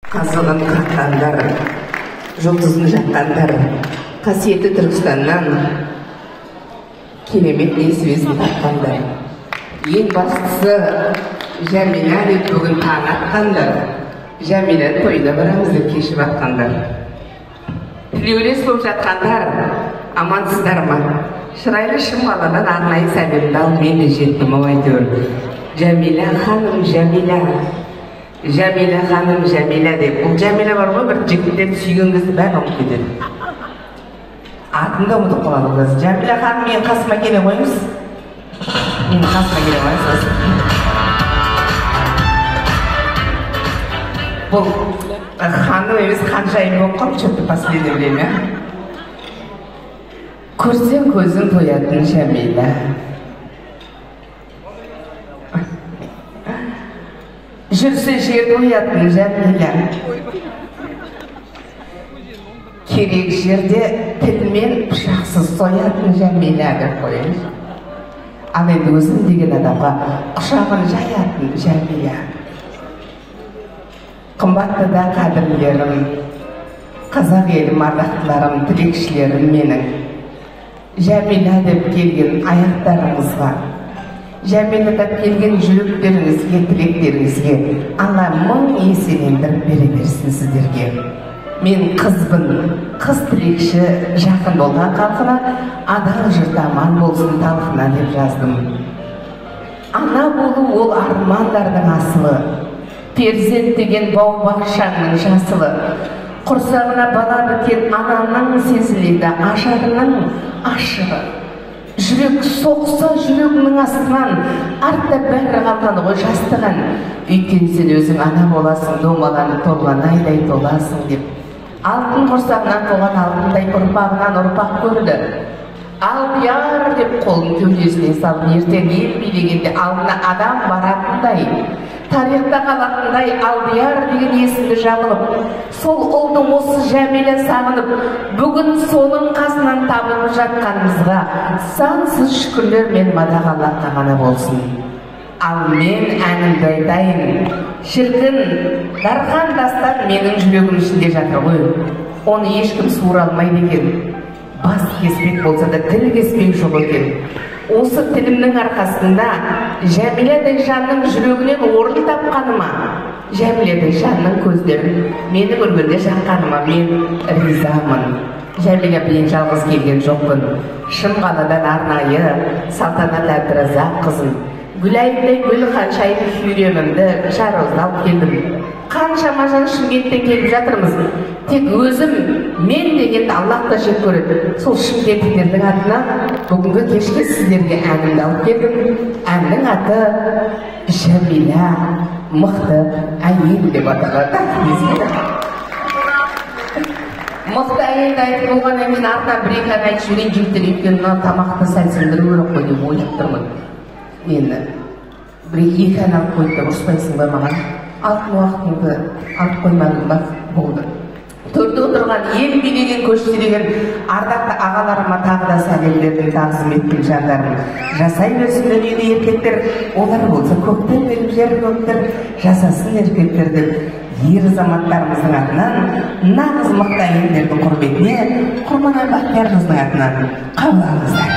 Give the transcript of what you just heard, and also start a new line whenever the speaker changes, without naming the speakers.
Қазығын қаққандар, жұлдызын жаққандар, қасиетті Түркістаннан керемет несібесін тапқандар. Ең бастысы Жәмила деп бүгін таң атқандар, Жәмила тойына барамыз деп кешіп атқандар. Тілеулес болып жатқандар, амансыздар ма? Шырайлы Шымқаладан арнайы сәлемді алып мен де жеттім ау әйтеуір. Жәмила ханым, Жәмила. Жәмила ханым, Жәмила деп. Бұл Жәмила бар ғой, бір жігіттерді сүйген кезде бәрін ұмытып кетеді. Атын да ұмытып қалады ол кез. Жәмила ханым, менің қасыма келе қойыңыз. Менің қасыма келе қойыңыз. Бұл ханым емес, ханшайым болып қалып что-то последнее время. Көрсең көзің тоятын Жәмила. Жүрсе жер тоятын Жәмила. Керек жерде тілмен пышақсыз соятын Жәмила деп қояйыншы. Ал енді өзім деген адамға құшағын жаятын Жәмила. Қымбатты да қадірлерім, қазақ елім ардақтыларым, тілекшілерім менің. Жәмила деп келген аяқтарыңызға, Жәмила деп келген жүректеріңізге, тілектеріңізге Алла мың еселендіріп бере берсін сіздерге. Мен қызбын, қыз тілекші жақын болған халқына, адал жұрт аман болсын талқына деп жаздым. Ана болу ол армандардың асылы, перзент деген бау-бақшаның жасылы. Құрсағына бала біткен ананың сезіледі ажарының ашығы. Жүрек соқса жүрегінің астынан, артта бәрі қалған ғой жастығын. Өйткені сен өзің ана боласың, домаланып толған айдай толасың деп. Алтын құрсағынан туған алтындай ұрпағынан ұрпақ көрді. Алдияр деп қолын кеудесіне салып, ертең ел билегенде алдына адам баратындай, тарихта қалатындай Алдияр деген есімді жамылып, сол ұлды осы Жәмила сағынып, бүгін соның қасынан табылып жатқанымызға сансыз шүкірлер мен мадақ Аллахқа ғана болсын. Ал мен әнімді айтайын, шіркін, дархан дастан менің жүрегім ішінде жатыр ғой. Оны ешкім суыра алмайды екен. Бас кеспек болса да тіл кеспек жоқ екен. Осы тілімнің арқасында Жәмиладай жанның жүрегінен орын тапқаныма, Жәмиладай жанның көздерін менің өлгенде жаққаныма мен ризамын. Жәмила, мен жалғыз келген жоқпын. Шымқаладан арнайы Салтанат Әбдіразақ қызын, Гүлайымдай гүл ханшайым сүйремімді Шарозды алып келдім. Қаншама жан Шымкенттен келіп жатырмыз. Тек өзім, мен дегенді Аллах та жек көреді. Сол шымкенттіктердің атынан бүгінгі кешке сіздерге әнімді алып келдім. Әннің аты Жәмила мықты әйел деп аталады. Мықты әйелді айтып болғаннан кейін артынан бір екі ән айтып жіберейін жігіттер, өйткені мына тамақты сәл сіңдіру керек қой деп ойлап тұрмын. Мен бір екі ән алып қойды деп ұрыспайсың ба маған? Алтын уақытыңды алып қоймадым ба? Болды. Төрде отырған ел билеген, көш сүйреген ардақты ағаларыма тағы да сәлемдердің тағзым еттім жандарым. Жасай берсін дүниеде еркектер, олар болса көктен беріп жер көктер, жасасын еркектер деп ер азаматтарымыздың атынан нағыз мықты әйелдердің құрметіне Құрманай Бақтиярқызының атынан қабыл алыңыздар.